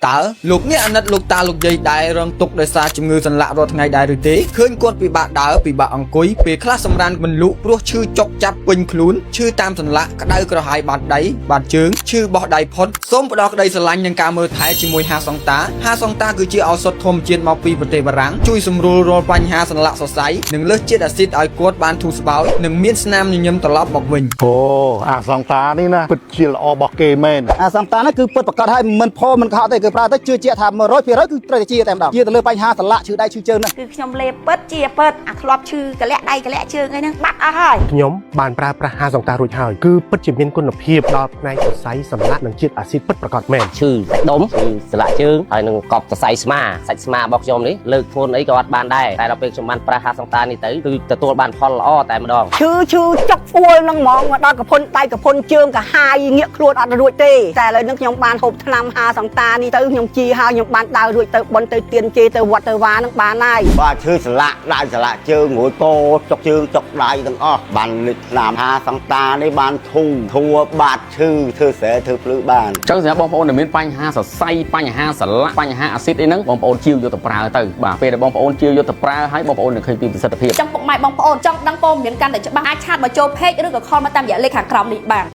តើលោកអ្នកអាណិតលោកតាលោកយាយដែររងទុក្ខដោយសារជំងឺសន្លាក់រាល់ថ្ងៃដែរឬទេឃើញគាត់ពិបាកដើរពិបាកអង្គុយពេលខ្លះសម្រានមិនលក់ព្រោះឈឺចុកចាប់ពេញខ្លួនឈឺតាមសន្លាក់ក្តៅក្រហាយបាតដៃបាតជើងឈឺបោះដៃផុតសូមផ្ដល់ក្តីស្រឡាញ់និងការមើលថែជាមួយហាសង្តាហាសង្តាគឺជាឱសថធម្មជាតិមកពីប្រទេសបារាំងជួយសម្រួលរាល់បញ្ហាសន្លាក់សរសៃនិងលើសជាតិអាស៊ីតឲ្យគាត់បានធូរស្បើយនិងមានស្នាមញញឹមត្រឡប់មកវិញ។ អូអាសង្តានេះណាពិតជាល្អរបស់គេមែន។ អាសង្តានេះគឺពិតប្រកបហើយមិនផមិនកុហកទេគឺប្រើទៅជឿជាក់ថា100%គឺត្រូវតែជាតែម្ដងជាទៅលើបញ្ហាសន្លាក់ឈឺដៃឈឺជើងហ្នឹង។ គឺខ្ញុំលេបពិតជាពិតអាធ្លាប់ឈឺកលាក់ដៃកលាក់ជើងអីហ្នឹងបាត់អស់ហើយ។ ខ្ញុំបានប្រើប្រាស់ហាសង្តារួចហើយគឺពិតជាមានគុណភាពដល់ផ្នែកសរសៃសន្លាក់និងជាតិអាស៊ីតពិតប្រាកដមែន។ ឈឺសាច់ដុំឈឺសន្លាក់ជើងហើយនឹងកប់សរសៃស្មាសាច់ស្មារបស់ខ្ញុំនេះលើកធ្ងន់អីក៏អត់បានដែរតែដល់ពេលខ្ញុំបានប្រើហាសង្តានេះទៅគឺទទួលបានផលល្អតែម្ដង។ ឈឺឈឺចុកអួលនឹងហ្មងមកដល់កពុនដៃកពុនជើងកាហាយងាកខ្លួនអត់រួចទេតែឥឡូវនេះខ្ញុំបានហូបថ្នាំហាសង្តានេះទៅខ្ញុំជីហើយខ្ញុំបានដើររួចទៅបុណ្យទៅទៀនជេទៅវត្តទៅវានឹងបានហើយ។ បាទឈឺសន្លាក់ដៃសន្លាក់ជើងរួយកចុកជើងចុកដៃទាំងអស់បានលេចថ្នាំហាសង្តានេះបានធូរធួបាតឈឺធ្វើស្រែធ្វើភ្លឺបាន។ ចឹងសម្រាប់បងប្អូនដែលមានបញ្ហាសរសៃបញ្ហាសន្លាក់បញ្ហាអាស៊ីតអីហ្នឹងបងប្អូនជាវយកទៅប្រើទៅបាទពេលដែលបងប្អូនជាវយកទៅប្រើហើយបងប្អូននឹងឃើញពីប្រសិទ្ធភាព។ ចង់ពុកម៉ែបងប្អូនចង់ដឹងព័ត៌មានកាន់តែច្បាស់អាច chat មកចូល page ឬក៏ call មកតាមរយៈលេខខាងក្រោមនេះបាន។